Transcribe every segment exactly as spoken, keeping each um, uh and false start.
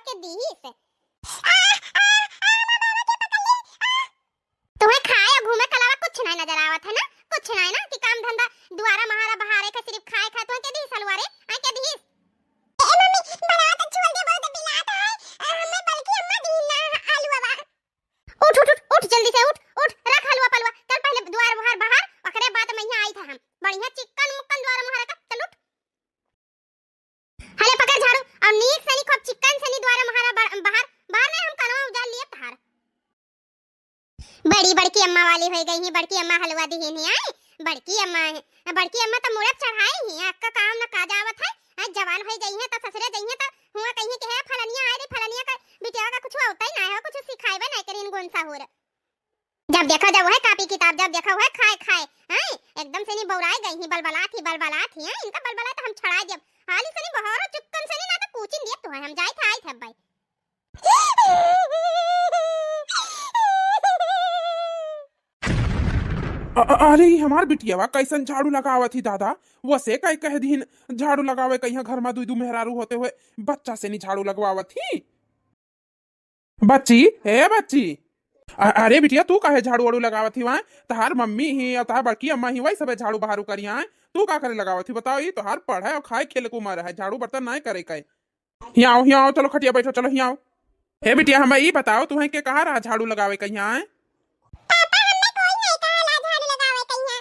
के दीहिस। आ, आ, आ, हमार बाबा के पकड़ ले, आ। तुम्हें खाए और घूमे के अलावा कुछ नहीं नजर आवत है ना? कुछ नहीं ना कि काम धंधा दुआरा महारा बहारे के सिर्फ खाए खाए, तुम्हें के दीहिस हलुआ रे? आए के दीहिस? ए मम्मी, बनाओ तो छोड़ दे, बहुत बिलात है। आ, हमें बल्कि अम्मा दी ना आलू अब। उठ, उठ, उठ, उठ, जल्दी से उठ, उठ, रख हलवा पलवा, चल पहले दुआर मुहार बाहर, ओकरे बाद में यहाँ आई था हम। बढ़िया चिक्कन मुक्कन दुआर मुहार का, चल उठ। हले पकड़ झाड़ू, और नीक से नी खूब चिक्कन से नी दुआर मुहार बा-, बाहर, बाहर नहीं हम कनवा उजाड़ लिए तहार। बड़ी बड़की अम्मा वाली हो गई ही, बड़की अम्मा हलवा दी ही नहीं आए, बड़की अम्मा है, बड़की अम्मा तो मुड़े चढ़ाई ही, आपका काम न काज आवत है, आज जवान हो गई है तो ससुरे जाइए तो हुआ कहीं के है फलनिया आए रे, फलनिया का बिटिया का कुछ होता ही ना है, कुछ सिखाएबे नहीं करीन गुण सहूर। जब देखा जब वह कापी किताब, जब देखा वह खाए खाए, हैं? एकदम से नहीं बौराए गई ही, बलबलात ही, बलबलात ही, हैं? इनका बलबला तो हम छड़ाए देब। हाली से नहीं बहरो चुक्कन से नहीं ना तो कूचिन देब तो है, हम जाए थे, आए थे भाई। अ-, अ-, अरे, ई हमार बिटियावा कैसन झाड़ू लगावत ही दादा? वसे काहे कह दीन झाड़ू लगावे, कहिया घर मा दुई दू मेहरारू होते हुए बच्चा से नहीं झाड़ू लगवावत ही। बच्ची, हे बच्ची, अ-, अरे बिटिया, तू काहे झाड़ू वाड़ू लगावत ही वहाँ? तहार मम्मी ही और तहार बड़की अम्मा ही, वही सबे झाड़ू बहारू करिया हैं। तू का करे लगावत ही बताओ? ई तोहार पढ़े और खाए खेले के उम्र है, झाड़ू बर्तन नहीं करे के। हियाँ आओ, हियाँ आओ, चलो खटिया बैठो, चलो हियाँ आओ। हे बिटिया, हमें ई बताओ, तुहें के कहा रहा झाड़ू लगावे कहिया है? पापा, हमें कोई नहीं कहा ला झाड़ू लगावे कहिया।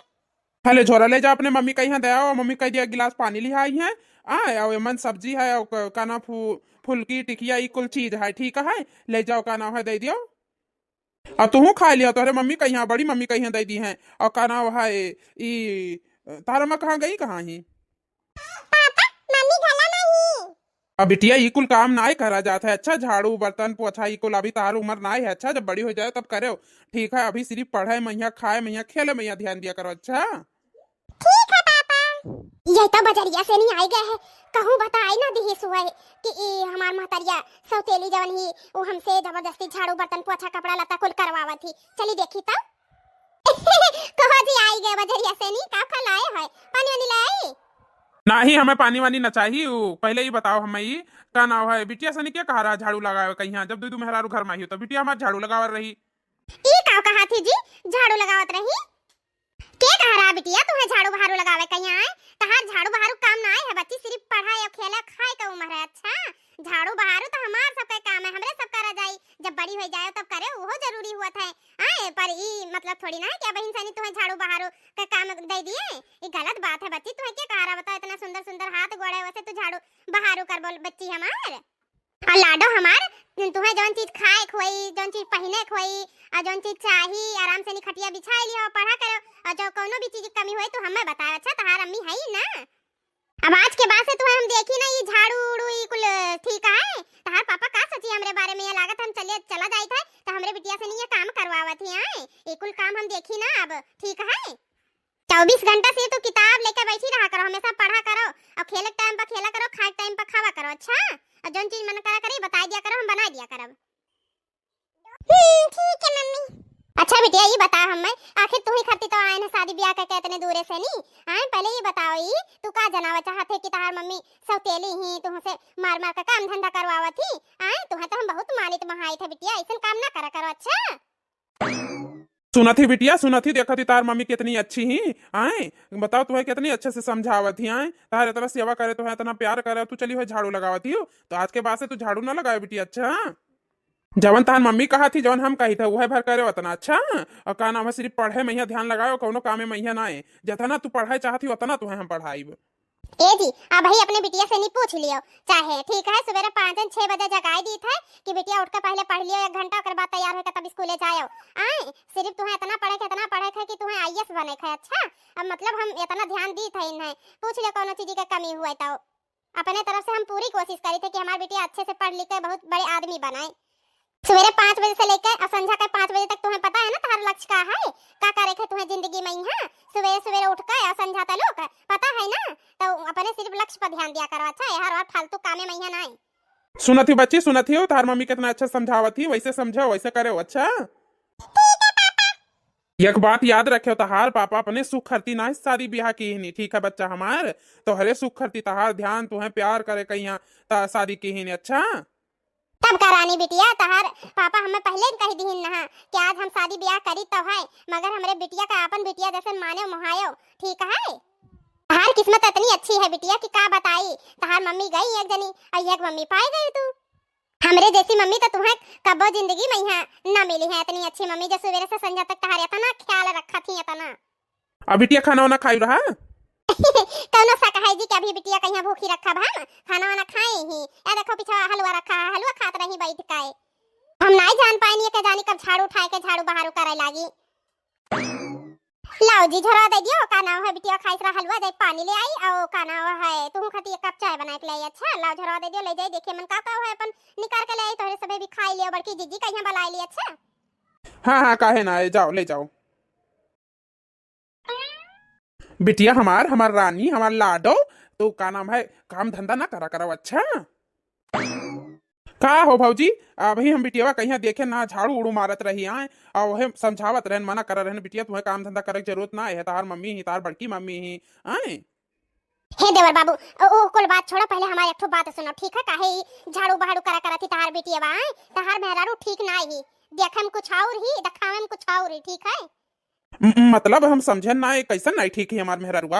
हले झोरा ले जाओ अपने मम्मी कहिया दे आओ, मम्मी कह दिया गिलास पानी लिया आई है, आ, आओ एमन सब्जी है, और क-, का नाम फु-, फुलकी, टिकिया, ई कुल चीज है, ठीक है, ले जाओ, का नाम है, दे दियो। और तुहू खा लिया, तोहरे मम्मी कहिया, बड़ी मम्मी कहिया दे दी हैं, और का नाम है, ई, तारा माँ कहाँ गई, कहाँ ही? पापा, मम्मी घला नहीं। अब बिटिया, ई कुल काम नाय करा जात है। अच्छा, झाड़ू, बर्तन, पोछा, ई कुल अभी तार उम्र नाय है। अच्छा, जब बड़ी हो जाए तब करो। ठीक है, अभी सिर्फ पढ़े मैया, खाए मैया, खेले मैया ध्यान दिया करो। अच्छा, ठीक है पापा। ये तो बजरिया से नहीं आई गए है, कहूँ बताई ना दिहिस हुए कि ई हमार महतरिया सौतेली जवन ही, वो हमसे जबरदस्ती झाड़ू, बर्तन, पोछा, कपड़ा लत्ता कुल करवावत ही। चली देखी तो। कहो जी, आई गए बजरिया से नी, का फल आए है? पानी वानी ले आई? नाही, हमें पानी वानी न चाही। उ, पहले ई बताओ, हमें ई का नाव है, बिटिया से नी के कहा रहा झाड़ू लगावे कहिया? जब दू दू मेहरारू घर में ही तो बिटिया हमार झाड़ू लगावत रही। ई का कहा थी जी, झाड़ू लगावत रही? के कहा रहा बिटिया तुम्हें झाड़ू बहारू लगावे कहिया है? तहार झाड़ू बहारू काम ना आए है बच्ची, सिर्फ पढ़ाई और खेला खाए का उम्र है। अच्छा, झाड़ू बहारू तो हमार सबका काम है, हमरे सबका रजाई जब बड़ी हो जाए तब करे, वो जरूरी हुआ था। आए, पर ई मतलब थोड़ी ना है कि अब इंसानी तुम्हें झाड़ू बहारू का काम दे दिए। ई गलत बात है बच्ची, तुम्हें क्या कहा रहा बताओ, इतना सुंदर सुंदर हाथ गोड़ है, वैसे तू झाड़ू बहारू कर बोल बच्ची हमार। और लाडो हमार, तुम्हें जौन चीज खाए के होई, जौन चीज पहिने के होई, और जौन चीज चाही, आराम से नी खटिया बिछाई लियो, पढ़ा करो, और जो कौनो भी चीज की कमी होई तो हमें बताओ। अच्छा, तहार अम्मी है ही ना। अब आज के बाद से तुम्हें हम देखी ना, ये झाड़ू उड़ू, ये कुल ठीक है? तहार पापा का सोची हमरे बारे में? ये लागत हम चले, चला जाइत है, तो हमरे बिटिया से नहीं ये काम करवावत ही आए, ये कुल काम हम देखी ना अब, ठीक है? चौबीस घंटा से तू किताब लेके बैठी रहा करो, हमेशा पढ़ा करो, और खेले के टाइम पर खेला करो, खाए के टाइम पर खावा करो, अच्छा? और जौन चीज मन करा करे, बताई दिया करो, हम बनाई दिया करब। हम्म, ठीक है मम्मी। अच्छा बिटिया, ये बता हमें, आखिर तू ही खातिर तो आए ना शादी ब्याह करके इतने दूरे से नी? आए, पहले ये बताओ, ये तू का जनावा चाहत है कि तहार मम्मी सौतेली ही, तुमसे मार मार का काम धंधा करवावत ही? आए, तुम्हें तो हम बहुत मानित महाई थे बिटिया, ऐसन काम ना करा करो, अच्छा? सुनत ही बिटिया, सुनत ही, देखत ही तार मम्मी कितनी अच्छी ही। आए, बताओ, तुम्हें कितनी अच्छे से समझावत ही। आए, तार इतना सेवा करे, तुम्हें इतना प्यार करे, तू चली हो झाड़ू लगावत ही हो, तो आज के बाद से तू झाड़ू ना लगावे बिटिया, अच्छा? जवन तार मम्मी कहा थी, जवन हम कही थे, वह भर करे उतना, अच्छा? और का नाम है, सिर्फ पढ़े में यहाँ ध्यान लगाओ, कौनो कामे में यहाँ ना आए। जितना तू पढ़ाई चाहत ही, उतना तुम्हें हम पढ़ाई। ए जी, अबही अपने बिटिया से नी पूछ लियो, चाहे ठीक है, सुबेरे पाँच छह बजे जगाई दी थे कि बिटिया उठ के पहले पढ़ लियो एक घंटा, ओकर बाद तैयार होके तब स्कूले जायो। आए, सिर्फ तुम्हें इतना पढ़े के, इतना पढ़े के कि तुम्हें आईएएस बने के, अच्छा? अब मतलब हम इतना ध्यान दी थे इन्हें, पूछ लियो कौनो चीज के कमी हुए तो। अपने तरफ से हम पूरी कोशिश करी थे कि हमार बिटिया अच्छे से पढ़ लिख के बहुत बड़े आदमी बनाए। सुबेरे पाँच बजे से लेके और संझा के पाँच बजे तक तुम्हें पता है ना तुम्हारा लक्ष्य का है, का करे के तुम्हें जिंदगी में यहाँ। सुबेरे सुबेरे उठ के और संझा तलक पता है ना, तो अपने सिर्फ लक्ष्य पर ध्यान दिया करो, अच्छा? यार और फालतू कामे में यहाँ ना आए। सुनत ही बच्ची, सुनत ही हो, तार मम्मी कितना अच्छा समझावत ही, वैसे समझो, वैसे करो, अच्छा? एक बात याद रखे, तहार पापा अपने सुख खरती ना शादी ब्याह की ही नहीं, ठीक है बच्चा हमार? तोहरे सुख खरती, तहार ध्यान, तुम्हें प्यार करे कहिया, ता शादी की ही नहीं, अच्छा? तब का रानी बिटिया, तहार पापा हमें पहिले ही कहि दिहिन नहा कि आज हम शादी ब्याह करी तब है, मगर हमरे बिटिया का आपन बिटिया जैसे माने मोहायो, ठीक है? तहार किस्मत इतनी अच्छी है बिटिया कि का बताई, तहार मम्मी गई एक जनी और एक मम्मी पाए गई तू। हमरे जैसी मम्मी तो तुम्हें कब्बो जिंदगी में यहाँ ना मिली है, इतनी अच्छी मम्मी जो सुबेरे से संझा तक तहार इतना ख्याल रखा थी, इतना। अब बिटिया खाना वाना खाई रहा? कौनो शक है जी कि अभी बिटिया कहीं भूखी रखा बा? खाना वाना खाए ही। या देखो पीछे हलवा रखा है, हलवा खात रही बैठ के। हम नाई जान पाएनी के जानी कब झाड़ू उठाए के झाड़ू बहारू करे लागी। लाओ जी झोरा दे दियो, का नाम है बिटिया खाइस रहा हलवा, जाए पानी ले आई और का नाम है तू खाती एक कप चाय बना के ले आई। अच्छा लाओ झोरा दे दियो, ले जाए देखिए मन का का है अपन निकाल के ले आई, तोहरे सबे भी खाई लियो, बड़की जीजी कहीं बलाई ली। अच्छा हाँ हाँ काहे ना आए, जाओ ले जाओ। बिटिया हमार, हमार रानी, हमार लाडो, तो का नाम है, काम धंधा ना करा करो, अच्छा? का हो भौजी, अभी हम बिटियावा कहिया देखे ना, झाड़ू उड़ू मारत रही आए, और वहे समझावत रहन, मना कर रहन, बिटिया तुम्हें काम धंधा करे के जरूरत ना है, तार मम्मी ही, तार बड़की मम्मी ही, आए। हे देवर बाबू, ओ, ओ कुल बात छोड़ो, पहले हमार एक ठो बात सुनो, ठीक है? काहे ई झाड़ू बहाड़ू करा करत ही तहार बिटियावा, आए? तहार मेहरारू ठीक ना ही, देखे में कुछ और ही, दिखावे में कुछ और ही, ठीक है? म-, मतलब हम समझे ना, ये कैसन नहीं ठीक है हमार मेहरारुआ?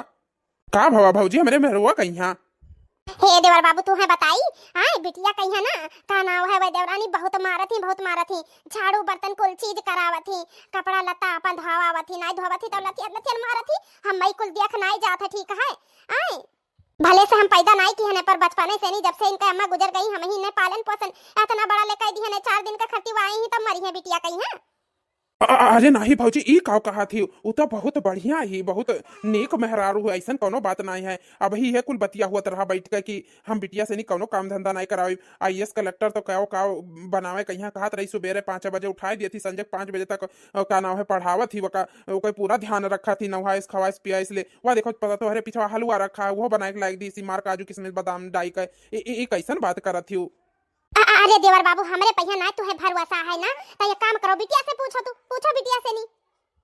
का भवा भौजी, हमरे मेहरुआ कहिया? हे देवर बाबू, तू है बताई, आए बिटिया कहिया ना, का नाव है वह देवरानी बहुत मारत ही, बहुत मारत ही, झाड़ू बर्तन कुल चीज करावत ही, कपड़ा लत्ता अपन धोवावत ही, नाई धोवत ही तो लतियन लतियन मारत ही, हम मई कुल देख नाई जात है, ठीक है? आए भले से हम पैदा नाई किहने पर बचपने से नहीं, जब से इनके अम्मा गुजर गई, हम ही ने पालन पोषण इतना बड़ा लेकर दिहने, चार दिन का खर्ची आई ही तब मरी है बिटिया कहिया। अ-, अ-, अरे नाही भौजी, ई काव कहा थी, उ तो बहुत बढ़िया ही, बहुत नीक मेहरारू है, ऐसन कौनो बात नहीं है। अबही ये कुल बतिया हुआ तरह बैठ के कि हम बिटिया से नहीं कौनो काम धंधा नहीं करावी, आईएएस कलेक्टर तो काव काव बनावे कहिया कहत रही, सुबेरे पाँच बजे उठाए दिए थी, संजय पाँच बजे तक, अ, का नाम है, पढ़ावत ही, वका, ओकर पूरा ध्यान रखा थी, नवाइस खवाइस पियाइस ले। वह देखो पता तोहरे पिछवा हलवा रखा है, वो बनाए के लायक दी, मार काजू किशमिश बादाम डाई के। ए, ए, ए, कैसन बात करत थी? अ-, अ-, अरे देवर बाबू, हमरे पहिया ना तुहे भरोसा है ना, त एक काम करो, बिटिया से पूछो, तू पूछो बिटिया से नी।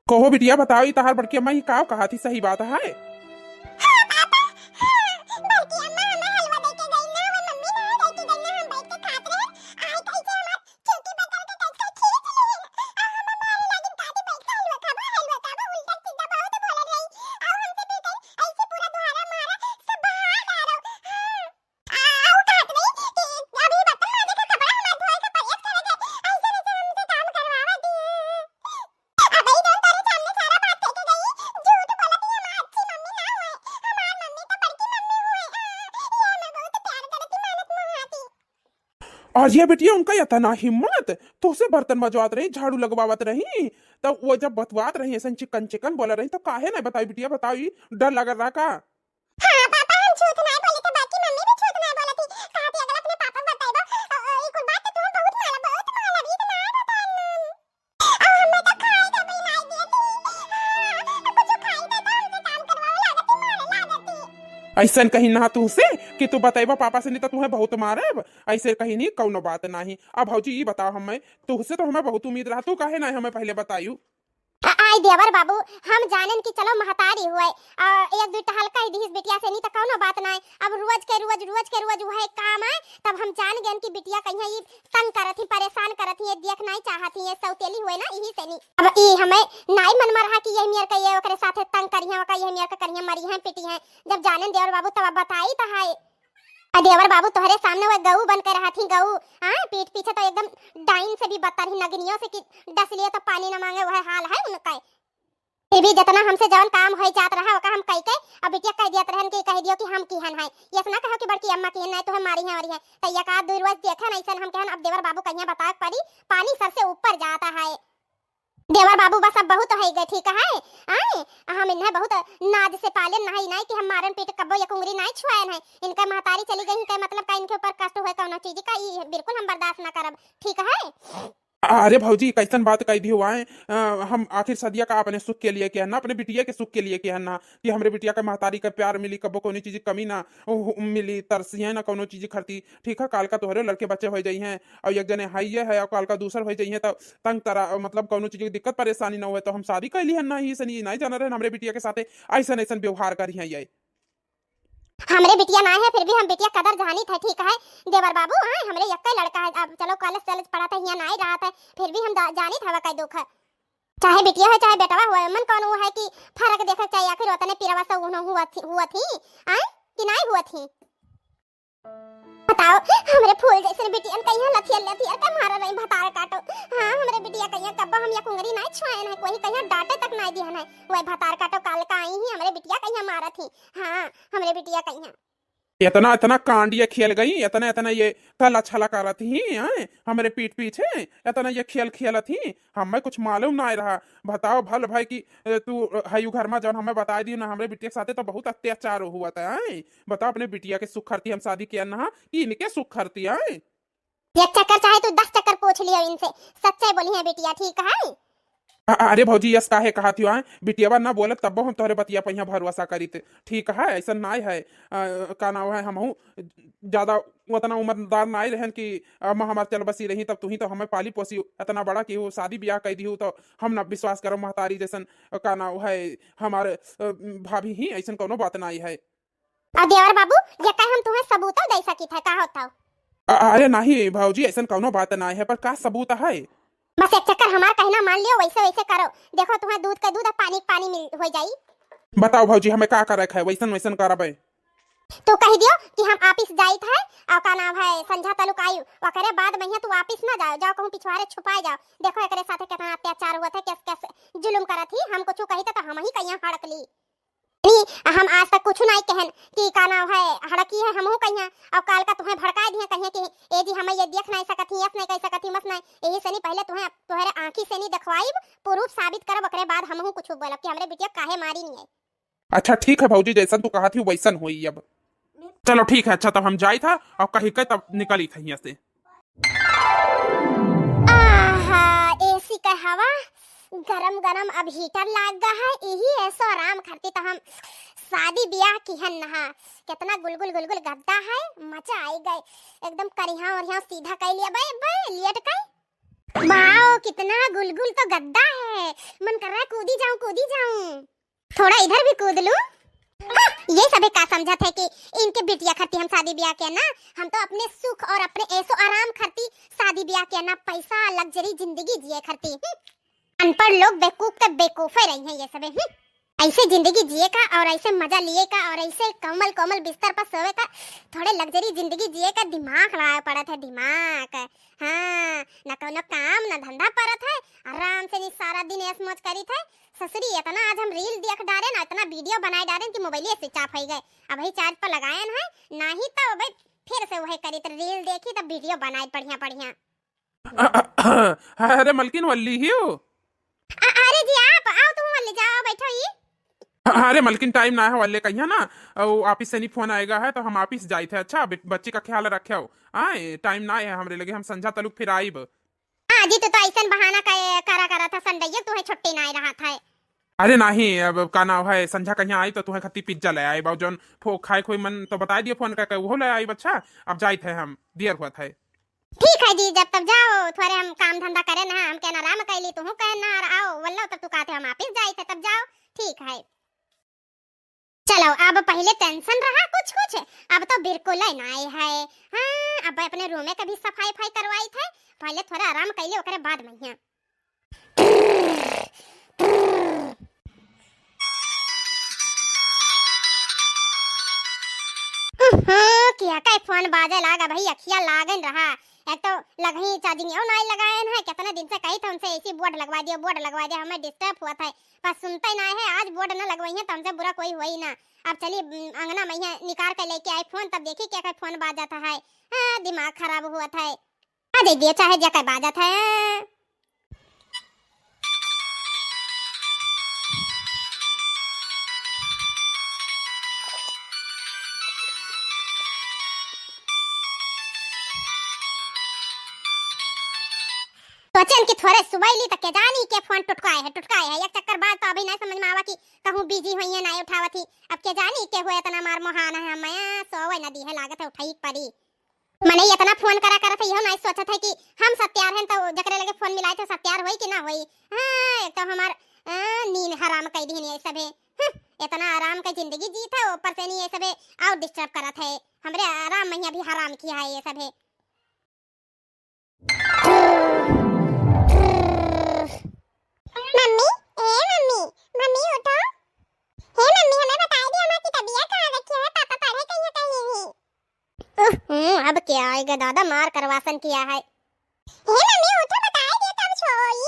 कहो बिटिया, बताओ, ई तहार बड़की अम्मा ही काव कहा थी, सही बात है? हाँ पापा, हाँ, बड़की अम्मा हमें हलवा दे के गई ना, हमें मम्मी ना दे के गई ना, हम बैठ के खात रहे, आए कैसे हमार चुटकी पकड़ के कैसे खींच ली, आ हमें मारे लागिन, काटी बैठ के हलवा खाबो, हलवा खाबो, उल्टा सीधा बहुत बोलत रही, आ हमसे भी कही, ऐसे पूरा दोहरा मारा, सब बहा डारो, हाँ। आ, आ, उ कहत रही कि अभी बर्तन माजे के, कपड़ा हमार धोए के, प्रेस करे के, ऐसे वैसे हमसे काम करवावत ही। अबे जौन तोरे सामने सारा बात कह के गई, झूठ बोलत ही, हमार अच्छी मम्मी ना होए, हमार मम्मी तो बड़की मम्मी होए। आ, ये हमें बहुत प्यार करत ही, मानत मोहात ही। और ये बिटिया उनका इतना हिम्मत, तोसे बर्तन मजवात रही, झाड़ू लगवावत रही, तब वो जब बतवात रही, ऐसे चिकन चिकन बोला रही, तो काहे ना बताई बिटिया, बताओ, ई डर लग रहा का? हाँ पापा, हम झूठ नाय बोले थे, बाकी मम्मी भी झूठ नाय बोले थी। कहा थी अगर अपने पापा को बताइबो, अ, अ, ई कुल बात तो तुम बहुत माला, बहुत माला रीत नाय बतान। आ, हमें तो खाए का भी नाय दिए थी। हाँ, कुछ खाई दे तो हमसे काम करवावे लागत थी, मारे लागत थी। ऐसन कहीं ना तुमसे कि तू बताइबो पापा से, नहीं तो तुम्हें बहुत मारब। ऐसे कहीं नहीं, कौनो बात नहीं। अब भौजी, ई बताओ हमें, तुमसे तो हमें बहुत उम्मीद रहा, तू काहे ना हमें पहले बतायू? आ-, आई देवर बाबू, हम जानेन कि चलो महतारी हुए, आ, एक दुई टहल कह दिहिस बिटिया से, नहीं तो कौनो बात नाय। अब रोज के रोज, रोज के रोज वह काम आए, तब हम जान गएन कि बिटिया कहिया ई तंग करत ही, परेशान करत ही, ये देख नाई चाहत ही, ये सौतेली हुए ना, यही से नहीं। अब ई हमें नाई मन मरहा कि ये मेर के ये ओकरे साथे तंग करिया, ओका ये मेर के करिया, मरी हैं, पिटी हैं। जब जानेन देवर बाबू, तब अब बताई तो है। आ देवर बाबू तोहरे सामने वह गऊ बन के रहत ही, गऊ, हाँ, पीठ पीछे तो एकदम डाइन से भी बदतर ही, नगनियों से कि डस लिए तो पानी न मांगे, वह हाल है उनका। फिर भी जितना हमसे जवन काम होई जात रहा, ओका हम कह के, अब बिटिया कह दियत रहन कि कह दियो कि हम किहन है, ये ना कहो कि बड़की अम्मा किहन है, तुहे मारी है और है, तो ये का दू रोज देखे नहीं सन, हम कहन अब देवर बाबू कहिया बतावे पड़ी, पानी सर से ऊपर जाता है। देवर बाबू, बस अब बहुत होइ गए, ठीक है? आए, हम इन्हें बहुत नाज से पालेन, नहीं, नहीं कि हम मारन पीट कब्बो एक उंगली नहीं छुआएन है। इनका महतारी चली गई, इनका मतलब का इनके ऊपर कष्ट हुए कौनो चीज का, ई बिल्कुल हम बर्दाश्त ना करब, ठीक है? अरे भौजी, कैसन बात कह दी हुआ है? अ, हम आखिर सदिया का अपने सुख के लिए किया ना, अपने बिटिया के सुख के लिए किया ना, कि हमरे बिटिया के महतारी का प्यार मिली, कब्बो कौनो चीज कमी ना हो, मिली, तरसिए ना कौनो चीज खरती, ठीक है? काल का तोहरे लड़के बच्चे हो जाई हैं, और एक जने हाइये है और काल का दूसर हो जाई है, तो तंग तरा, मतलब कौनो चीज की दिक्कत परेशानी ना हुए, तो हम शादी कर ली है ना, ही से नहीं, नहीं जाना रहे हमरे बिटिया के साथे ऐसन ऐसन व्यवहार करी है ये। हमरे बिटिया ना है, फिर भी हम बिटिया कदर जानित है, ठीक है देवर बाबू, हाँ, हमरे यक्के लड़का है, अब चलो कॉलेज सॉलेज पढ़त है, हियाँ नाई रहत है, फिर भी हम दा-, जानित हवा कई दुख है। चाहे बिटिया हो, चाहे बेटवा हो, मन कौन वो है कि फर्क देखे के चाहिए? आखिर उतने पिरवा से उन्हों हुआ थी, हुआ थी, आए कि नाई हुआ थी? बताओ, हमरे फूल जैसन बिटियन कहिया लथिया लथिया के मारा रही भतार काटो। हाँ, हमरे बिटिया कहिया कब्बा हम या कुंगरी नाई छुआए नहीं, कोई कहिया डांटे तक नाई दिया नहीं। वही भतार काटो काल का आई ही, हमरे बिटिया कहिया मारत ही। हाँ, हमरे बिटिया कहिया। इतना, इतना कांड ये खेल गई, इतना, इतना ये कला छला करत ही, हैं? हमरे पीठ पीछे इतना ये खेल खेलत ही, हमें कुछ मालूम ना रहा। बताओ भल भाई कि, ए, तू, ए, हयू घर में जौन हमें बताई दियो ना, हमरे बिटिया के साथे तो बहुत अत्याचार हुआ था, हैं? बताओ अपने बिटिया के सुख खातिर हम शादी किया ना, कि इनके सुख खातिर, हैं? एक चक्कर चाहे तू दस चक्कर पूछ लियो इनसे, सच्चाई बोली है बिटिया, ठीक है? अ-, अरे भौजी, यस काहे कहत हो, आय? बिटियावा ना बोलत तब्बो हम तोहरे बतिया पहिया भरोसा करीत। ठीक है, ऐसा नाय है। अ, का नाव है, हमहू ज्यादा उतना उम्रदार नाय रहन कि, अ, म-, हमार चल बसी रही, तब तू ही तो हमें पाली पोसी इतना बड़ा कि वो शादी ब्याह कह दिहू तो हम ना विश्वास करब महतारी जैसन, अ, का नाव है, हमार, अ, भाभी ही, ऐसन कौनो बात नाय है। और देवर बाबू, ये कहे हम तुम्हें सबूतो दे सकित है, का होता हो? अ-, अरे नहीं भौजी, ऐसन कौनो बात नाय है, पर का सबूत है? बस एक चक्कर हमार कहना मान लियो, वैसे वैसे करो। देखो तुम्हें दूध के दूध और पानी के पानी मिल हो जाई। बताओ भौजी, हमें का करे के है, वैसन वैसन करबे। तू कह दियो कि हम ऑफिस जाइत है और का नाम है संझा तलुक आई, ओकरे बाद महिया तू ऑफिस ना जाओ, जाओ कहूँ पिछवारे छुपाए जाओ। देखो एकरे साथे कितना अत्याचार हुआ था, कैसे कैसे जुल्म करत ही, हम कुछ कही तो, तो हम ही कहिया हड़क ली। नहीं, हम आज तक कुछ नहीं कहन कि का नाम है, हड़की है, हमहू कहिया, और काल का तुम्हें भड़काए दिया कहिया कि ए जी हमें ये देख नहीं सकत ही, यस नहीं कह सकत ही, मस नहीं, यही से नहीं पहले तुम्हें, तुम्हारे आँखी से नहीं दिखवाइब, प्रूफ साबित करब, ओकरे बाद हमहू कुछ बोलब कि हमरे बिटिया काहे मारी नहीं है। अच्छा ठीक है भौजी, जैसन तू कहत ही वैसन होई अब। चलो ठीक है, अच्छा तब हम जाइत है और कही के तब निकली था यहाँ से। आहा, एसी का हवा गरम गरम अब हीटर लाग गा है, यही ऐसो आराम खातिर तो हम शादी ब्याह किहन नहा। कितना गुलगुल गुलगुल गद्दा है, मजा आई गए। एकदम करिहा और यहाँ सीधा कर लिया, बे, बे, लेट कर। वाओ, कितना गुलगुल तो गद्दा है, मन कर रहा है कूदी जाऊं, कूदी जाऊं। थोड़ा इधर भी कूद लूं। हाँ, ये सभी का समझत है कि इनके बिटिया खातिर हम शादी ब्याह किया ना, हम तो अपने सुख और अपने ऐसो आराम खातिर शादी ब्याह किया ना, पैसा लग्जरी जिंदगी जिए खातिर। हम्म। अनपढ़ लोग बेवकूफ तो बेवकूफे रही हैं ये सभी। हम्म। ऐसे जिंदगी जिए का और ऐसे मजा लिए का और ऐसे कोमल कोमल बिस्तर पर सोवे का, थोड़े लग्जरी जिंदगी जिए का दिमाग लगावे पड़त है, दिमाग। हाँ, न कौनो काम न धंधा परत है, आराम से नी सारा दिन ऐश मौज करीत है। ससुरी, इतना आज हम रील देख डारेन, इतना वीडियो बनाए डारेन कि मोबाइल switch off हो गए। अबही चार्ज पर लगाएन है, नाही तो अबे फिर से वही करीत, रील देखी तो वीडियो बनाए बढ़िया बढ़िया। अरे मलकिन वल्ली ही हो? अ-, अरे जी आप आओ, तुम वल्ली जाओ, बैठो ही। अरे मलकिन टाइम ना है वल्ले कहिया ना, वो ऑफिस से नहीं फोन आएगा है तो हम ऑफिस जाइत है। अच्छा बे-, बच्ची का ख्याल रखे हो, आए टाइम ना है हमरे लगे, हम संझा तलुक फिर आइब। हाँ जी, तू तो ऐसन बहाना करे, करा, करा था, संडे ये तुम्हें छुट्टी ना रहा था। अरे नहीं, अब का नाव है, संझा कहिया आई तो तुम्हें खातिर पिज्जा ले आइब, और जौन फो-, खाए कोई मन तो बताए दियो फोन करके, वो ले आइब। अच्छा, अब जाइत है हम, देर हुआ था। ठीक है जी, जब तब जाओ, थोड़े हम काम धंधा करे ना, हम कहना आराम कैली, तुहू कहे ना, और आओ, वल्लो तब तू कहते हम ऑफिस जाइत है, तब जाओ, ठीक है। चलो, अब पहले टेंशन रहा कुछ कुछ, अब तो बिल्कुल ही नाय है। हाँ, अब अपने रूमे का भी सफाई फाई करवाई थे, पहले थोड़ा आराम कैले, ओकरे बाद महिया। उहुं, किया का फोन बाजे लागा भाई, अखिया लागन रहा। एक तो लगही चार्जिंग यो नाय लगाएन है, कितना दिन से कही था उनसे एसी बोर्ड लगवा दियो, बोर्ड लगवा दियो, हमें डिस्टर्ब हुआ था, पर सुनते ही नाय है। आज बोर्ड न लगवाई है तो हमसे बुरा कोई हुआ ही ना। अब चली, उम, अंगना महिया निकाल के लेके आई फोन, तब देखी क्या का फोन बाजा था है। हाँ, दिमाग खराब हुआ था है। आ जाइए, चाहे जा के बाजा था है। सोचेन कि थोड़े सुबह ली तो के जानी के फोन टुटकाए है, टुटकाए है। एक चक्कर बाद तो अभी नहीं समझ में आवा कि कहूँ बिजी होइए, नहीं उठावत ही। अब के जानी के हुए इतना मार मोहान है, हम सोवे न दी है, लागत है उठाई पड़ी। मने इतना फोन करा करत है, इहो नहीं सोचत है कि हम सत्यार हैं तो जकरे लगे फोन मिलाए थे सत्यार होई कि ना होई। हाँ, एक तो हमार, हाँ, नींद हराम कई दी है ये सभे। हम्म, इतना आराम का जिंदगी जीत है, ऊपर से नहीं ये सभे और डिस्टर्ब करत है। हमरे आराम महिया भी हराम किया है ये सभे। अब क्या आएगा दादा, मार करवासन किया है। हे मम्मी, उठो, बताए दे तब सोई।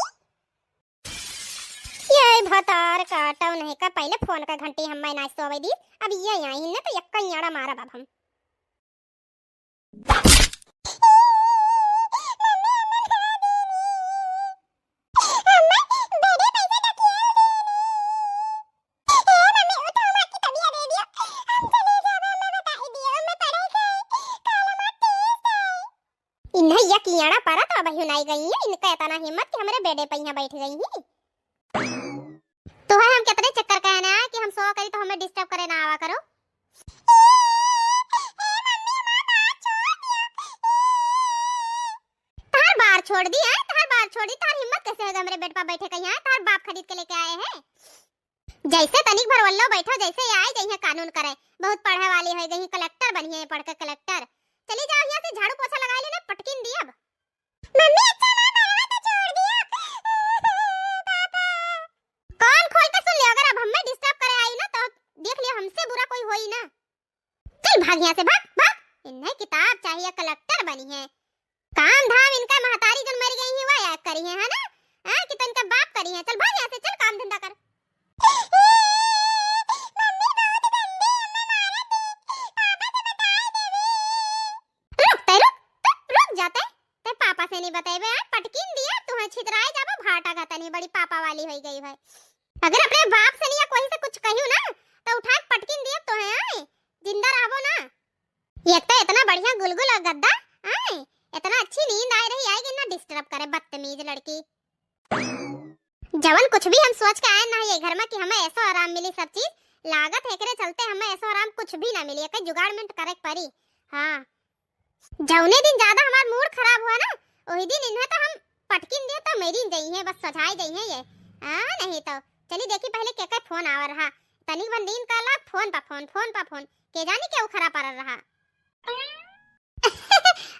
ये भतार काटो नहीं का, पहले फोन का घंटी हम मैं नाच सोवे दी, अब ये आई न तो यक्का याड़ा मारब अब हम। इन्हें यक याड़ा परत अब हिनाई गई है, इनका इतना हिम्मत कि हमरे बेडे पे यहाँ बैठ गई हैं। तो है हम कितने चक्कर कहने आए कि हम सो करी तो हमें डिस्टर्ब करे ना आवा करो। तार बार छोड़ दी है, तार बार छोड़ दी, तार हिम्मत कैसे है हमरे बेड पर बैठे कहीं आए, तार बाप खरीद के लेके आए हैं। जैसे तनिक भर वल्लो बैठो, जैसे आए जइहे कानून करे, बहुत पढ़े वाली हो गई, कलेक्टर बनिए, पढ़ के कलेक्टर। चली जाओ यहाँ से, झाड़ू पोछा लगाई लेना, पटकिन दी अब। मम्मी, अच्छा माँ, घरवा तो छोड़ दिया। पापा। कान खोल के सुन ले, अगर अब हमें डिस्टर्ब करे आई ना तो देख लियो, हमसे बुरा कोई होई ना। चल भाग यहाँ से, भाग, भाग। इन्हें किताब चाहिए, कलेक्टर बनी है। काम धाम इनका महतारी जन मर गई है, वह याद करी है, है ना? हाँ, कि तो इनका बाप करी है। चल भाग यहाँ से, चल काम धंधा कर। मम्मी बहुत गंदी, अम्मा मारत है। पापा से बताए देवी। रुक ते, रुक, तू रुक जाते। ते पापा से नहीं बताइबे, आज पटकिन दिया, तू है छितराए जाबो, भाटा घाता नहीं, बड़ी पापा वाली होई गई है। अगर अपने बाप से नहीं या कोई से कुछ कहियो ना, तो उठा के पटकिन दिया तो है, आए, जिंदा रहबो ना। एक तो इतना बढ़िया गुलगुल और गद्दा, आए, इतना अच्छी नींद आए रही, आएगी ना डिस्टर्ब करे, बदतमीज लड़की। जवन कुछ भी हम सोच के आए ना ये घर में कि हमें ऐसो आराम मिली सब चीज, लागत है एकरे चलते हमें ऐसो आराम कुछ भी ना मिली, एक जुगाड़मेंट करे के पड़ी। हाँ, जौने दिन ज्यादा हमार मूड खराब हुआ ना, वही दिन इन्हें तो हम पटकिन दे तो मेरी जई है, बस सजाई जई है ये। हाँ, नहीं तो चली देखी पहले के के फोन आवर रहा, तनिक बन दिन का ला फोन पा फोन, फोन पा फोन, के जानी क्या उखरा पड़ल रहा।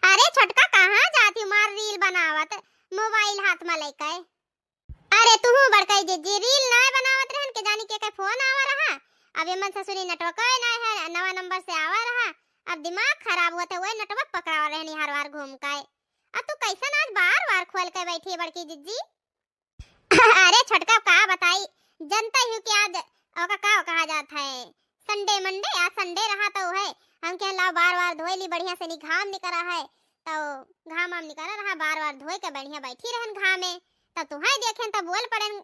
अरे छोटका, कहाँ जाती मार रील बनावत, मोबाइल हाथ में लेके? अरे तुहू बड़कई जिज्जी, रील नाय बनावत रहन के जानी के के फोन आवा रहा। अब एमन ससुरी नेटवर्क नाय है, नवा नंबर से आवा रहा। अब दिमाग खराब हुआ था, वही नेटवर्क पकड़ावा रहनी हर बार घूम के। अब तू कैसन आज बार बार खोल के बैठी है बड़की जिज्जी? अरे छोटका का बताई, जनता ही कि आज ओका का कहा जात है, संडे मंडे, आज संडे रहा तो है, हम कहे लाओ बार बार धोए ली, बढ़िया से नी घाम निकरा है, तो घाम वाम निकरा रहा, बार बार धोए के बढ़िया बैठी रहन घामे, तब तुहाई देखेन तब बोल पड़ेन।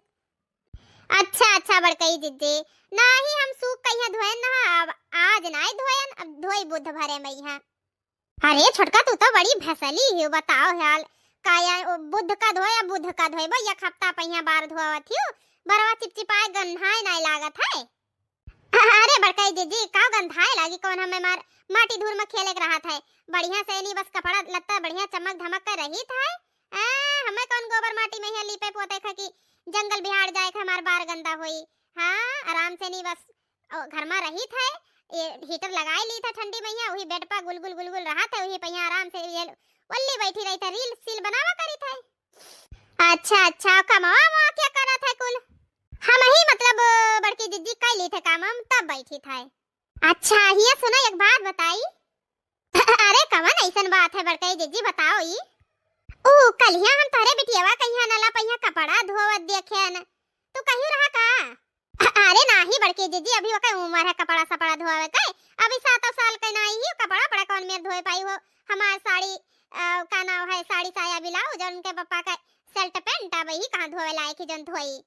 अच्छा अच्छा बड़कई जिज्जी, नाही हम सूख कहिया धोएन ना, अब आज नाही धोएन, अब धोई बुध भरे मइहा। अरे छोटका, तू तो बड़ी भसली हियो, बताओ हाल। का या ओ बुध का धोए या बुध का धोए, बो एक हफ्ता पहिया बार धोवत हियो, बरवा चिपचिपाए गन्हाए नाय लागत है। अरे बड़कई जिज्जी, का गंधाए लागी, कौन हमें मार माटी धूर में खेले के रहत है, बढ़िया से नी बस कपड़ा लत्ता बढ़िया चमक धमक के रहित है। आ, हमें कौन गोबर माटी में है लीपे पोते खा कि जंगल बिहार जाए के हमार बार गंदा होई। हाँ, आराम से नी बस ओ, घर में रहित है, ये हीटर लगाए ली था ठंडी मइहा, वही बेड पर गुलगुल गुलगुल रहत है, वही पहिया आराम से ये वल्ली बैठी रही था, रील सील बनावा करी था। अच्छा अच्छा, कमावा मवा क्या करत है कुल? हम ही मतलब बड़की जिज्जी कर ली थे काम हम तब बैठी था। अच्छा हिया सुना एक बात बताई। अरे कवन ऐसन बात है बड़कई जिज्जी बताओ ई? ऊ कलिया हम तोहरे बिटियावा कहिया नला पहिया कपड़ा धोवत देखे न, तू कहियो रहा का? अरे नाही बड़की जिज्जी, अभी ओकर उमर है कपड़ा सपड़ा धोवे के, अभी सातों साल के नाही ही, कपड़ा पड़ा कौन मेर धोए पाई हो? हमार साड़ी, अ, का नाम है, साड़ी साया ब्लाउज और उनके पापा का शर्ट पैंट, अब ही कहाँ धोवे लायक ही जौन धोई।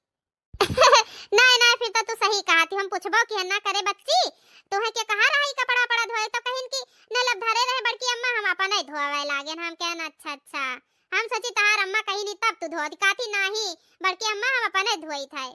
नहीं नहीं, फिर तो तू सही कहा थी, हम पूछबो कि ना करे बच्ची, तोहे के कहा रहा ई कपड़ा पड़ा धोए, तो कहिन कि नहीं लब धरे रहे बड़की अम्मा, हम अपन नहीं धोवे लागे, हम कहन अच्छा अच्छा, हम सोची तहार अम्मा कहीं नहीं तब तू धो दिखाती नाही, बड़की अम्मा हम अपन नहीं धोई था।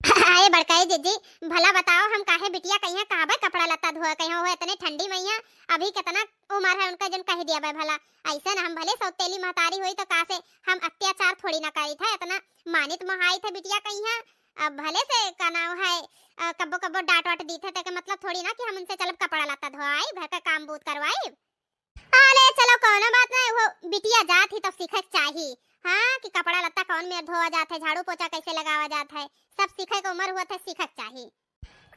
अरे बड़कई जिज्जी, भला बताओ हम काहे बिटिया कहिया कहबे कपड़ा लत्ता धोए कहिया हो इतने ठंडी मइहा, अभी कितना उमर है उनका जन कह दिया बे भला। ऐसे ना हम भले सौतेली महतारी हुई तो का से हम अत्याचार थोड़ी ना करी था, इतना मानित मोहाई थे बिटिया कहिया। अब भले से का नाम है, अ, कब्बो कब्बो डांट वाट दी थे, तेके मतलब थोड़ी ना कि हम उनसे चलब कपड़ा लत्ता धोआई, घर का काम बूत करवाई। अरे चलो कौनो बात नहीं, वो बिटिया जात ही तो सीखे के चाही। हाँ, कि कपड़ा लत्ता कौन में धोआ जात है, झाड़ू पोछा कैसे लगावा जात है, सब सीखे के उम्र हुआ था, सीखे के चाही।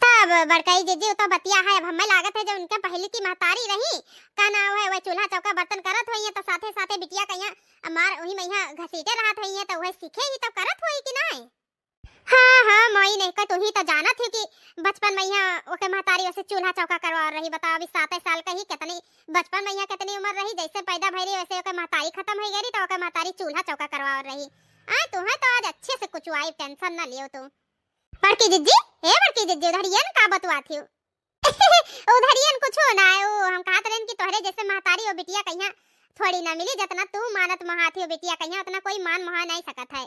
तब बड़कई जिज्जी, उ तो बतिया है, अब हमें लागत है जो उनके पहले की महतारी रही, का नाव है, वह चूल्हा चौका बर्तन करत होइहैं, तो साथे साथे बिटिया कहिया मार वही मैया घसीटे रहत होइहैं, तो वह सीखे ही तो करत होई कि नाहीं? हाँ, हाँ, मोई नहीं का, तू ही तो जानत ही कि बचपन मैया ओके महतारी वैसे चूल्हा चौका करवा रही। बताओ, अभी साते साल का ही, कितनी बचपन मैया कितनी उम्र रही, जैसे पैदा भई रही वैसे ओके महतारी खत्म हो गई रही, तो ओके महतारी चूल्हा चौका करवा रही। आ, तू है तो आज अच्छे से कुछ आई, टेंशन ना लियो तू। बड़की जिज्जी, हे बड़की जिज्जी, उधर ये न का बतुआ थी? उधर ये न कुछ ना है, वो हम कहत रहन कि तोहरे जैसे महतारी वो बिटिया कहिया थोड़ी ना मिली, जितना तू मानत महात ही वो बिटिया कहिया, उतना कोई मान महा नहीं सकत है।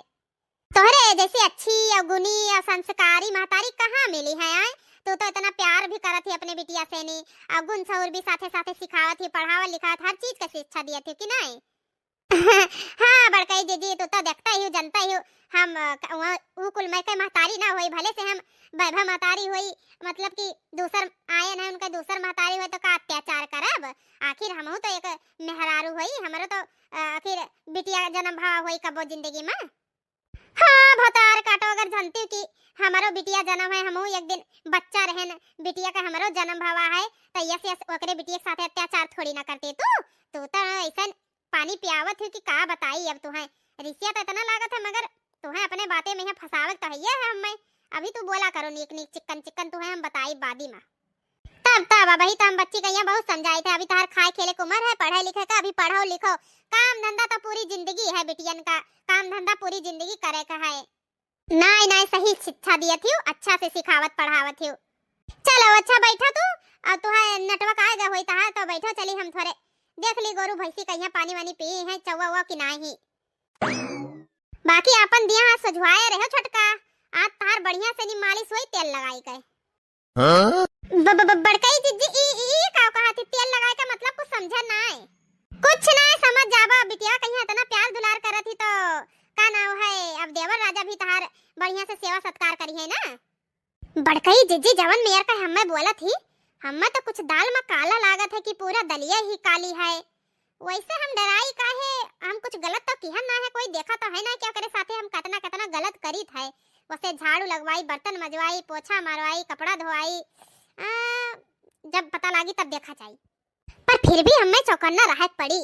तोहरे जैसी अच्छी और गुनी और संस्कारी महतारी कहाँ मिली है, आय? तू तो इतना प्यार भी करत ही अपने बिटिया से नी, और गुण सहूर भी साथे साथे सिखावत ही, पढ़ावत लिखावत, हर चीज का शिक्षा दियत ही कि नाहीं? हाँ, बड़कई जिज्जी, तू तो देखता ही हो, जनता ही हो, हम, अ, क-, वहाँ, ऊ कुल मैं के महतारी ना होई, भले से हम वैभव महतारी होई, मतलब कि दूसर आयन है, उनके दूसर महतारी होई, तो का अत्याचार करब? आखिर हमहू तो एक मेहरारू होई, हमरो तो, अ, आखिर बिटिया जन्म भवा होई कबो जिंदगी में। हाँ, भतार काटो, अगर जानती कि हमरो बिटिया जन्म है, हमहू एक दिन बच्चा रहन, बिटिया का हमरो जन्म भवा है, तो यस, यस, ओकरे बिटिया के साथे अत्याचार थोड़ी ना करती तू। तू तो ऐसन पानी पियावत हो कि का बताई अब तुहें। रिसिया तो इतना लागत है, मगर तुहें अपने बातें में यहाँ फंसावे के तो हइये है हमें। अभी तू बोला करो नीक नीक, चिक्कन चिक्कन तुहें हम बताई बादी में। तब, तब, अबही तो हम बच्ची कहिया बहुत समझाई थे, अभी तहार खाए खेले के उम्र है, पढ़े लिखे का, अभी पढ़ो लिखो, काम धंधा तो पूरी जिंदगी है बिटियन का, काम धंधा पूरी जिंदगी करे का है। नाई, नाई, सही शिक्षा दियत हियो, अच्छा से सिखावत पढ़ावत हियो। चलो, अच्छा, बैठो तू, अब तुहार network आएगा होई तहार, तो बैठो, चली हम थोड़े देख ली गोरू भैंसी कहिया पानी वानी पी हैं, चौवा उवा कि नाही। बाकी आपन दिया हाथ सझुआए रहो छोटका, आज तहार बढ़िया से नी मालिश होई तेल लगाई के। हाँ? ब-, ब-, ब-, बड़कई जिज्जी, ई, ई, ई का कहा थी? तेल लगाए का मतलब कुछ समझा नाय। कुछ नाय समझ जाबा, बिटिया कहिया इतना प्यार दुलार करत ही तो का नाव है, अब देवर राजा भी तहार बढ़िया से सेवा सत्कार करिहैं ना। बड़कई जिज्जी, जवन मेयर का हम्मे बोलत ही, हम्मे तो कुछ दाल में काला लागत है कि पूरा दलिया ही काली है। वैसे हम डराई काहे, हम कुछ गलत तो किहन ना है, कोई देखा तो है ना कि ओकरे साथे हम कतना कतना गलत करीत है। वैसे झाड़ू लगवाई, बर्तन मजवाई, पोछा मरवाई, कपड़ा धोवाई, आ, जब पता लागी तब देखा जाई। पर फिर भी हमें चौकन्ना रहे के पड़ी।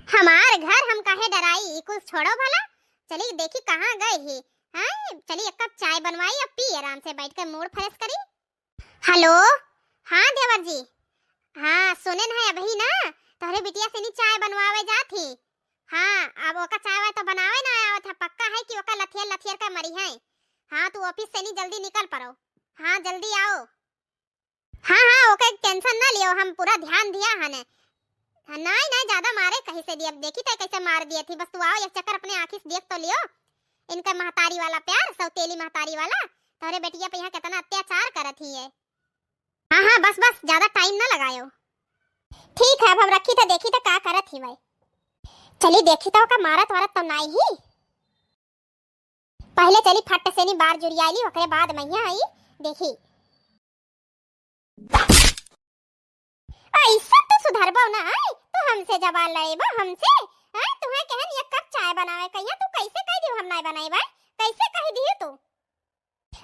हमार घर, हम काहे डराई, ई कुल छोड़ो भला। चली देखी कहाँ गए ही। हाँ, चली एक कप चाय बनवाई, अब पी आराम से बैठ के mood fresh करी। हेलो, हाँ देवर जी, हाँ सुने न है अबही ना, तोहरे बिटिया से नी चाय बनवावे जात ही। हाँ, अब ओका चाय वाय तो बनावे ना आवत है, पक्का है कि ओका लथियर लथियर का मरिहैं। हाँ, तू office से नी जल्दी निकल परो। हाँ, जल्दी आओ। हाँ, हाँ, ओके tension ना लियो, हम पूरा ध्यान दिया हने। हाँ, नाई, नाई, ज्यादा मारे कहीं से दिया, देखी थे कैसे मार दिए थी, बस तू आओ, एक चक्कर अपने आँखी से देख तो लियो, इनका महतारी वाला प्यार, सौतेली महतारी वाला, तोहरे बेटिया पे यहाँ कितना अत्याचार करत ही है। हाँ, हाँ, बस, बस, ज्यादा time ना लगायो। ठीक है, अब हम रखी थे, देखी थे का करत ही भाई। चली देखी तो का मारत वारत तो नाई ही। पहले चली फट से नी बार जुरियाली, ओकरे बाद मैया आई देखी। ऐसा तो सुधरबो ना, आय, तू हमसे जबान लड़ेबो हमसे? आय, तुहे कहन एक कप चाय बनावे कहिया, तू कैसे कह दियो हम नाय बनाई बाय? कैसे कह दियो तू?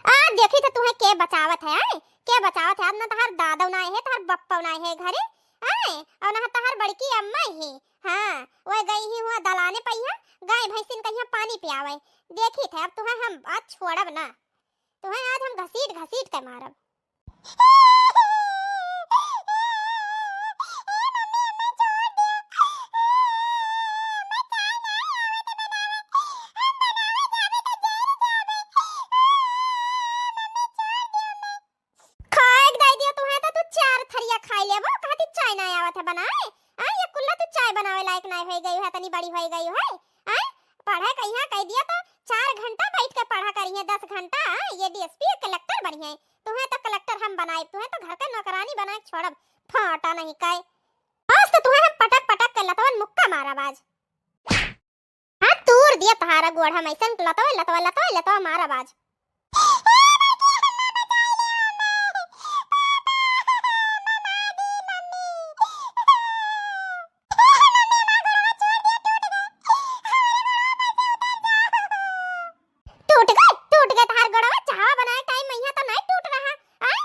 आ देखी तो तुहे के बचावत है, आय, के बचावत है? अब ना तहार दादो ना है, तहार बप्पो ना है घरे, आय, और ना तहार बड़की अम्मा ही। हाँ, वह गई ही हुआ दलाने पहिया, गाय भैंसिन कहिया पानी पियावे। देखी थे अब तुहे हम आज छोड़ब ना, तुहे आज हम घसीट घसीट के मारब। खाए के दे दियो तुहे तो तू चार थरिया खाई लेबो, कहती चाय ना आवत है बनाए। आ, ये कुल्ला तू चाय बनावे लायक ना हो गई है, तनी बड़ी हो गई है। आ, पढ़े कहिया कह दिया तो चार घंटा बैठ के पढ़ा करिए, दस घंटा, आ, ये डीएसपी कलेक्टर बनिए। तुहे तो कलेक्टर हम बनाए, तुहे तो घर के नौकरानी बनाए छोड़ब, फाटा नहीं कहे। आज तो तुहे हम पटक पटक के लतवन मुक्का मारब आज। हाँ, तूर दिया तहारा गोड़ हम ऐसन लतवा, लतवा, लतवा, लतवा मारब आज। टूट गए, टूट गए तहार गोड़वा, चाहवा बनाए टाइम में यहाँ तो नहीं टूट रहा। आय,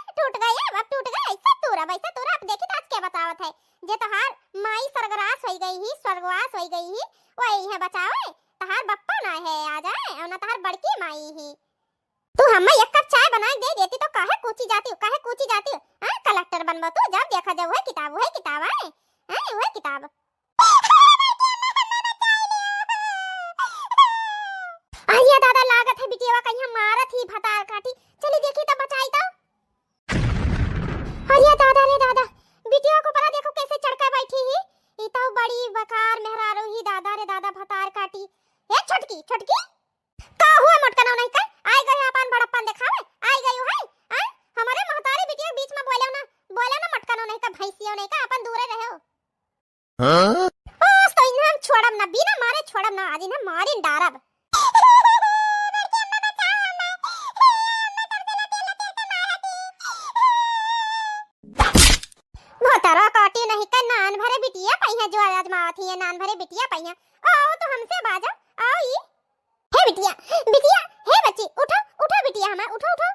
है, आ जाए, और ना तहार बड़की माई ही। तू हम्मे एक कप चाय बनाए दे देती तो काहे कूची जाती, काहे कूची जाती? हाँ, कलेक्टर बनबो तू, जब देखा जाए वही किताब, वही किताब, आए, आए, वही किताब। अरे दादा, लागत है बिटियावा कहिया मारत ही भतार काटी। चली देखी तो बचाई तो। अरे दादा रे दादा, बिटिया को परा देखो कैसे चढ़ के बैठी ही। ई तो बड़ी बेकार मेहरारू ही दादा रे दादा, भतार काटी। ए छोटकी, छोटकी, का हुआ मोटकनो नहीं का? आई गयो अपन बड़प्पन देखावे, आई गयो है। आय, हमारे महतारी बिटिया के बीच में बोले ना, बोले ना मोटकनो नहीं का, भैंसियो नहीं का, अपन दूरे रहे हो। हाँ? आज तो इन्हें हम छोड़ब ना, बिना मारे छोड़ब ना, आज इन्हें मारिन डारब। भोतरा काटी नहीं का, नान भरे बिटिया पहिया जो आजमावत ही है, नान भरे बिटिया पहिया। आओ तो हमसे बाजो, आओ ई। हे बिटिया, बिटिया, हे बच्ची, उठो, उठो बिटिया हमार, उठो, उठो।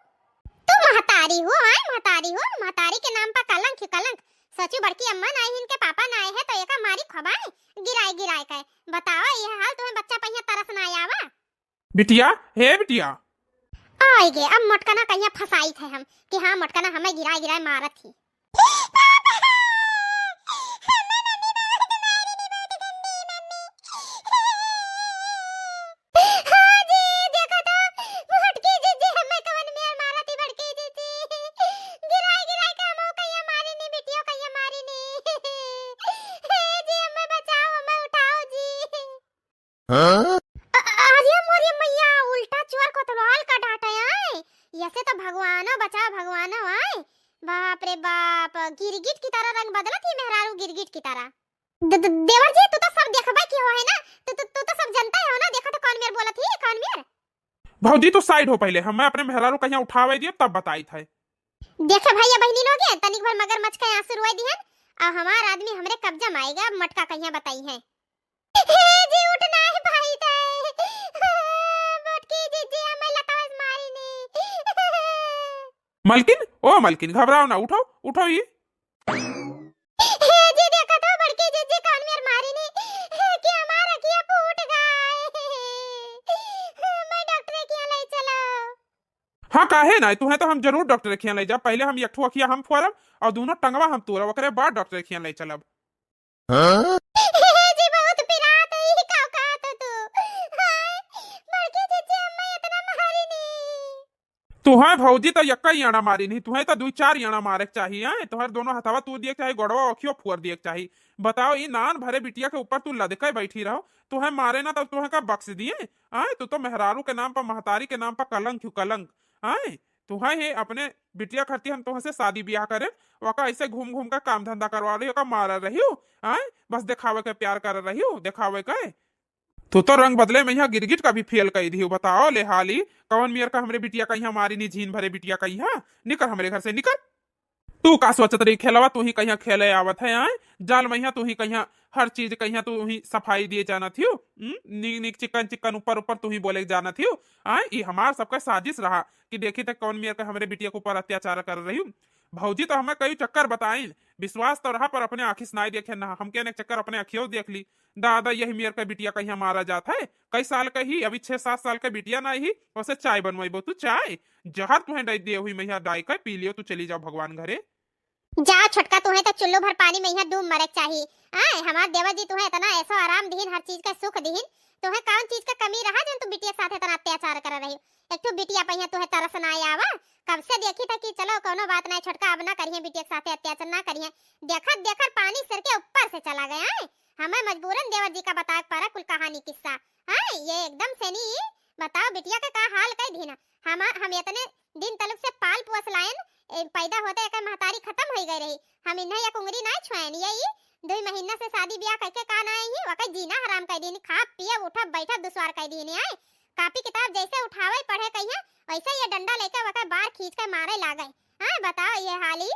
तू महतारी हो, आय महतारी हो, महतारी के नाम पर कलंक ही कलंक। सोचू बड़की अम्मा ना आई, इनके पापा ना आए हैं तो एका मारी खबाए, गिराए गिराए के। बतावा, ये हाल तुम्हें बच्चा पहिया तरस ना आवा। बिटिया, हे बिटिया। आए गे, अब मोटकना कहिया फंसाई थे हम कि हाँ, मोटकना हमें गिराए गिराए मारत ही। हाँ जी, देखा तो, मोटकी जीजी हमें कवन मेर मारा थी, बड़की जीजी। गिराए, गिराए के हमहू कहिया मारी नी, बिटियो कहिया मारी नी। हे जी, हमें बचाओ, हमें उठाओ जी। हाँ? अ-, अरे मोरी मैया, उल्टा चोर कोतवाल का डांटे आए। ऐसे तो भगवानो बचाओ, भगवानो आए। बाप रे बाप, गिरगिट की तरह रंग बदलत ही मेहरारू, गिरगिट की तरह। द-, द-, देवर जी, तू तो सब देखबे की हो है ना, तू, तू, तू तो सब जनता है हो ना, देखा तो कौन मेर बोलत ही, कौन मेर। भौजी, तू side हो पहिले, हमें अपने मेहरारू कहिया उठावे दियो, तब बताई थे। देखे भैया बहिनी लोग, तनिक भर मगरमच्छ के आंसू रोए दिहन, और हमार आदमी हमरे कब्जा में आएगा, अब मटका कहिया बताई है। हे जी, उठ ना है भाई थे। मोटकी जीजी हमें लतवा से मारी नी। मलकिन, ओ मलकिन, घबराओ ना, उठो, उठो ई। हे जी, देखा तो बड़की जीजी कौन मेर मारी नी, कि हमार अखिया फूट गए। मैं डॉक्टर के यहाँ ले चलो। हाँ, काहे ना, तुहें तो हम जरूर डॉक्टर के यहाँ ले जाब। पहिले हम एक ठो अखिया हम फोरब और दोनों टंगवा हम तोड़ब, ओकरे बाद डॉक्टर के यहाँ ले चलब। हाँ? हे जी, बहुत पिरात है, ई का कहत हो तू? हाय, बड़की जीजी अम्मा इतना मारी नी। तुहें भौजी तो यक्का ही आना मारी नी, तुहें तो दुई चार आना मारे के चाहिए, हैं? तुहें दोनों हथवा तोड़ दिए के चाहिए, गोड़वा अखियो फोड़ दिए के चाहिए। बताओ, ई नान भरे बिटिया के ऊपर तू लदके बैठी रहो, तुहें मारे ना तब तुहें का बख्श दिए? आय, तू तो मेहरारू के नाम पर, महतारी के नाम पर कलंक हो, कलंक। आय, तुहें ही अपने बिटिया खातिर हम तुहें से शादी ब्याह करे, ओका ऐसे घूम घूम के काम धंधा करवा रही, ओका मारा रही हो, आय, बस देखावे के प्यार कर रही हो, देखावे के। तू तो रंग बदले में यहाँ गिरगिट का भी फेल कर दियो। बताओ ले हाली, कौन मेर का हमरे बिटिया का यहाँ मारी नी, झीन भरे बिटिया का यहाँ। निकर हमरे घर से, निकर। तू का सोचत रही खेलवा, तू ही कहिया खेले आवत है, आय? जाल में यहाँ तू ही कहिया हर चीज कहिया तू ही सफाई दिए जानत हियो। हम्म? नीक नीक चिकन चिकन ऊपर ऊपर तू ही बोले जानत हियो। आय? ई हमार सबका साजिश रहा कि देखी त कौन मेर का हमरे बिटिया के ऊपर अत्याचार कर रही हूँ। भौजी तो हमें कई चक्कर बताइन, विश्वास तो रहा पर अपने आँखी से नाई देखे ना। हमके अनेक चक्कर अपने आँखियों देख ली। दादा, यही मेर का बिटिया कहिया मारा जात है। कई साल का ही, अभी छह सात साल का बिटिया ना ही, उसे चाय बनवाइबो तू, चाय? जहर तुहें डाई दे हुई मैया डाई का, पी लियो तू, चली जाओ भगवान घरे। जा छोटका, तुहें तो चुल्लू भर पानी में यहाँ डूब मरे के चाही। आय, हमार देवर जी तुहें इतना ऐसो आराम दिहिन, हर चीज का सुख दिहिन, तुहें कौन चीज का कमी रहा जौन तू बिटिया के साथ इतना अत्याचार कर रही? एक ठो बिटिया पहिया तुहें तरस ना आवा? कब से देखी था कि चलो कौनो बात ना, छोटका अब ना करिए, बिटिया के साथ अत्याचार ना करिए। देखत देखत पानी सिर के ऊपर से चला गया है। हमें मजबूरन देवर जी का बताए पड़ा कुल कहानी किस्सा। हाँ, ये एकदम से नहीं। बताओ बिटिया का का हाल कई दीना। हम हम इतने दिन तलक से पाल पोस लायन, ए, पैदा होते एक महतारी खत्म हो गई रही। हम इन्हें एक उंगली ना छुएन, ये ई दुई महीना से शादी ब्याह करके का ना आई ही, वका जीना हराम कर दीन, खा पिए उठब बैठब दुश्वार कर दीन। आए कापी किताब जैसे उठावे पढ़े कहिए, वैसे ये डंडा लेके वका बार खींच के मारे लागे। हाँ बताओ ये हाली।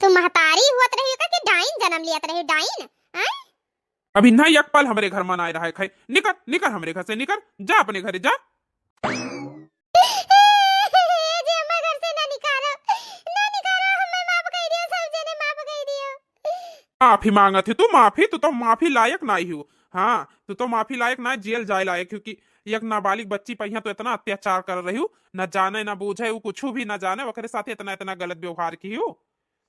तू महतारी हुअत रही का कि डाइन जन्म लियत रही, डाइन? हैं? अभी ना एक पल हमरे घर में ना रहा है। निकर, निकर हमरे घर से, निकर, जा अपने घरे जा। जी, हमें घर से ना निकालो, ना निकालो, हमें माफ कर दियो, सब जने माफ कर दियो। माफी मांगत है तू, माफी? तू तो माफी लायक ना ही हो। हाँ, तू तो माफी लायक ना, जेल जाए लायक, क्योंकि एक नाबालिग बच्ची पहिया तो इतना अत्याचार कर रही हूँ, न जाने न बूझे, वो कुछ भी न जाने, ओकरे साथ इतना इतना गलत व्यवहार की हूँ।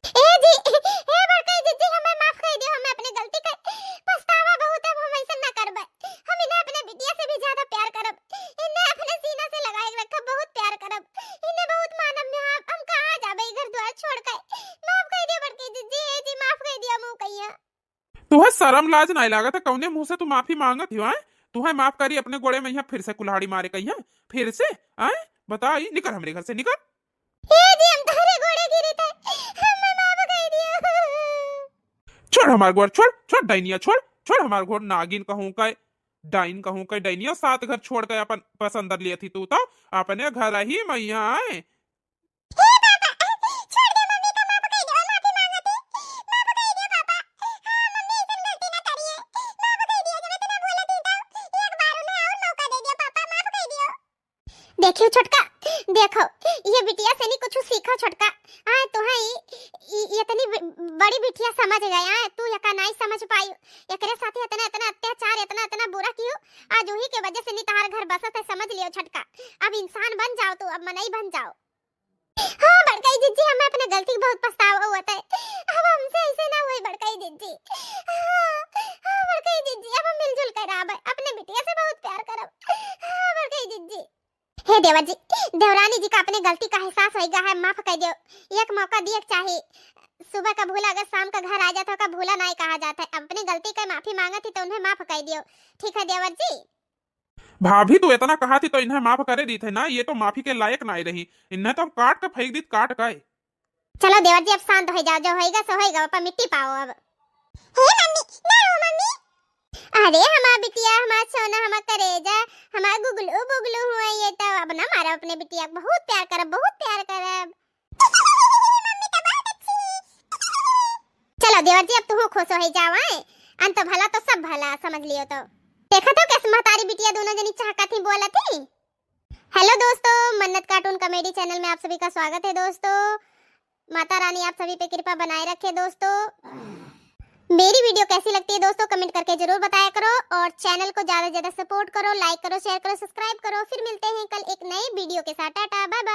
ए जी, ए बड़कई जिज्जी, हमें माफ कर दियो, हमें अपने गलती का पछतावा बहुत है, अब हम ऐसा ना करबे। हम इन्हें अपने बिटिया से भी ज्यादा प्यार करब, इन्हें अपने सीना से लगाए रखब, बहुत प्यार करब, इन्हें बहुत मानब में। हम, हम कहाँ जाबे घर द्वार छोड़ के? माफ कर दियो बड़कई जिज्जी, ए जी माफ कर दियो, मुँह कहिया। तुहे शरम लाज नाई लागत है? कौने मुंह से तू माफी मांगत हियो, आय? तुहे माफ करी अपने गोड़े में यहाँ फिर से कुल्हाड़ी मारे कहिया? फिर से? आय? बताई, निकर हमरे घर से, निकर। ए जी, हम तोहरे गोड़े गिरी थे, हमें माफ कर दियो। छोड़ हमार गोड़, छोड़, छोड़ डाइनिया, छोड़, छोड़ हमार गोड़, नागिन कहूँ का, डाइन कहूँ का, डाइनिया सात घर छोड़ के अपन पसंद लिया थी तू तो, अपने घर ही मैया आए। हे पापा, छोड़ दे मम्मी का, माफ कर दे, माफी मांगत ही, माफ कर दे पापा। हाँ मम्मी, ऐसन गलती ना करिए, माफ कर दियो, जब इतना बोलत ही तो एक बार उन्हें और मौका दे दियो पापा, माफ कर दियो। देखियो छोटका, देखो, ये बिटिया से नहीं कुछ सीखो छोटका। हाँ, तुहे ई, ई, ये इतनी ब-, बड़ी बिटिया समझ गया है, तू यका नहीं समझ पाई, एकरे साथ इतना, इतना अत्याचार, इतना, इतना बुरा कियो, आज वही के वजह से नहीं तहार घर बसत है, समझ लियो छोटका। अब इंसान बन जाओ तू, अब मनई बन जाओ। हाँ बड़कई जिज्जी, हमें अपने गलती के बहुत पछतावा होत है, अब हमसे ऐसे ना होई बड़कई जिज्जी। हाँ, हाँ बड़कई जिज्जी, अब हम मिलजुल कर रहबे, अपने बिटिया से बहुत प्यार करब। हाँ बड़कई जिज्जी। हे देवर जी, देवरानी जी का अपने गलती का एहसास होइगा है, माफ कर दियो, एक मौका दिए के चाही। सुबह का भूला अगर शाम का घर आ जाता का भूला नहीं कहा जाता है, अपनी गलती का माफी मांगत ही तो उन्हें माफ कर दियो, ठीक है देवर जी? भाभी, तू इतना कहा थी तो इन्हें माफ करे दी थे ना, ये तो माफी के लायक ना रही, इन्हें तो हम काट के फेंक दी, काट के। चलो देवर जी, अब शांत हो जाओ, जो होइगा सो होइगा, पापा मिट्टी पाओ अब। हे मम्मी, ना हो मम्मी। अरे हमार बिटिया, हमार सोना, हमार करेजा, हमार गुगलू बुगलू हुआ, ये तो अब ना मारो अपने बिटिया को, बहुत प्यार करब, बहुत प्यार करब। मम्मी तो बहुत अच्छी है। चलो देवर जी, अब तू खुश हो जाओ, आए? अंत भला तो सब भला, समझ लियो तो। देखा तो कैसे महतारी बिटिया दोनों जनी चाहका थी, बोला थी। हेलो दोस्तों, मन्नत कार्टून कॉमेडी चैनल में आप सभी का स्वागत है दोस्तों। माता रानी आप सभी पे कृपा बनाए रखे दोस्तों। मेरी वीडियो कैसी लगती है दोस्तों, कमेंट करके जरूर बताया करो और चैनल को ज्यादा से ज्यादा सपोर्ट करो, लाइक करो, शेयर करो, सब्सक्राइब करो। फिर मिलते हैं कल एक नए वीडियो के साथ। Tata, bye bye.